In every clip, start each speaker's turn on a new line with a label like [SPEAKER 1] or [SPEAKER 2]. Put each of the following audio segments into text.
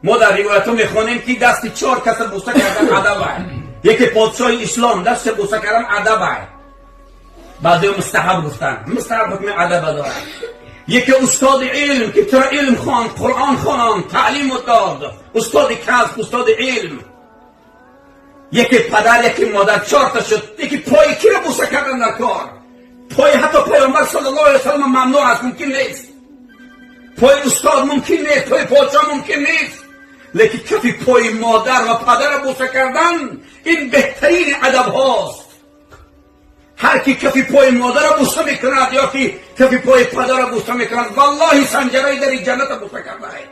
[SPEAKER 1] Мо дар ривоятҳо мехонем, ки дасти чор каса буса кардан адаб ай. Яке подшоҳи ислом дастша буса кардан адаб ай. Баъзео мустаҳаб гуфтанд, мустаҳаб ҳукми адаба дорад. Яке устоди илм, ки туро илм хонд, Қуръон хонд, таълиму дод, устоди касб, устоди илм. Яке падар, яке модар, чорта шуд. Яке пои киро буса кардан дар кор? Пои ҳатто Паёмбар саллаллоҳу алайҳи васаллам мамнӯъ аст, мумкин нест. Пои устод мумкин нест, пои подшоҳ мумкин нест, лекин кафи пои модар ва падара буса кардан ин беҳтарини адабҳост. Ҳар ки кафи пои модара буса мекунад ё ки кафи пои падара буса мекунад, валлоҳи, санҷараи дари ҷанната буса кардае,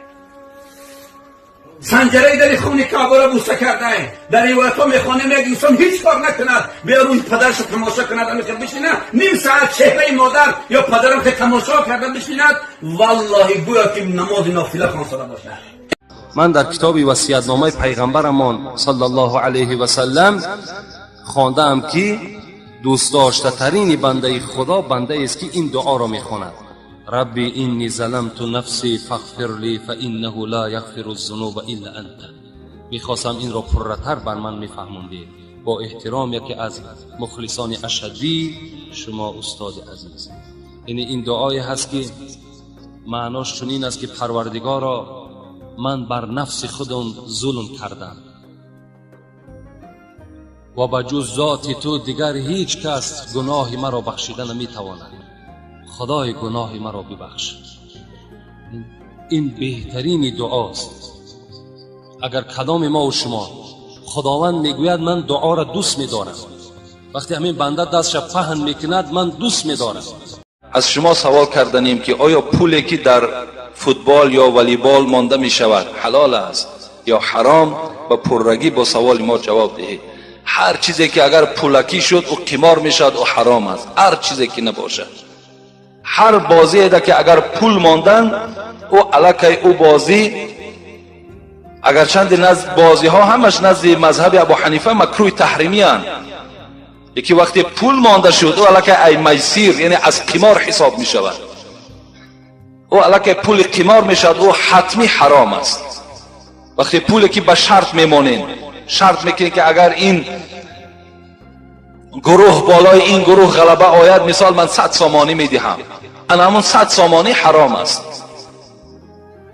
[SPEAKER 1] санҷараи дари хони Каъбаро буса кардае. Дар ривоятҳо мехонем, як инсон ҳеҷ кор накунад, бия рӯи падарашо тамошо кунад, амихел бишинад ним саат, чеҳраи модар ё падарам ки тамошо карда бишинад, валлоҳи, гӯё ки намози нофила хонсада бошад.
[SPEAKER 2] Ман дар китоби васиятномаи пайғамбарамон саллаллоҳу алайҳи васаллам хондаам, ки дӯстдоштатарини бандаи Худо бандаест, ки ин дуоро мехонад: «Рабби инни заламту нафси фағфир ли фаиннаҳу ла яғфиру зунуба илла анта». Мехостам инро пурратар бар ман мефаҳмондед. Бо эҳтиром, яке аз мухлисони ашаддии шумо, устоди азиз. Яъне ин дуое ҳаст, ки маънош чунин аст, ки Парвардигоро, ман бар нафси худам зулм кардам ва ба ҷуз зоти ту дигар ҳеҷ кас гуноҳи маро бахшида наметавонад. Худои, гуноҳи маро бибахш. Ин беҳтарини дуост. Агар кадоми мову шумо, Худованд мегӯяд: «Ман дуоро дӯст медорам». Вақте ҳамин банда дастша паҳн мекунад, ман дӯст медорам.
[SPEAKER 3] Аз шумо савол карданем, ки оё пуле, ки дар футбол ё волейбол монда мешавад, ҳалол аст ё ҳаром? Ба пуррагӣ бо саволи мо ҷавоб диҳед. Ҳар чизе ки агар пулакӣ шуд, ӯ қимор мешавад, ӯ ҳаром аст. Ҳар чизе ки набошад, ҳар бозиеда ки агар пул мондан, ӯ аллакай ӯ бозӣ, агарчанди назд бозиҳо ҳамаш назди мазҳаби Абу Ҳанифа макрӯҳи таҳримиянд, яки вақте пул монда шуд, ӯ аллакай ай майсир, яъне аз қимор ҳисоб мешавад, ӯ аллакай пули қимор мешавад, ӯ ҳатмӣ ҳаром аст. Вақте пуле ки ба шарт мемонем, шарт мекунем, ки агар ин гурӯҳ болои ин гурӯҳ ғалаба ояд, мисол, ман 100 сомонӣ медиҳам, ана ҳамон 100 сомонӣ ҳаром аст.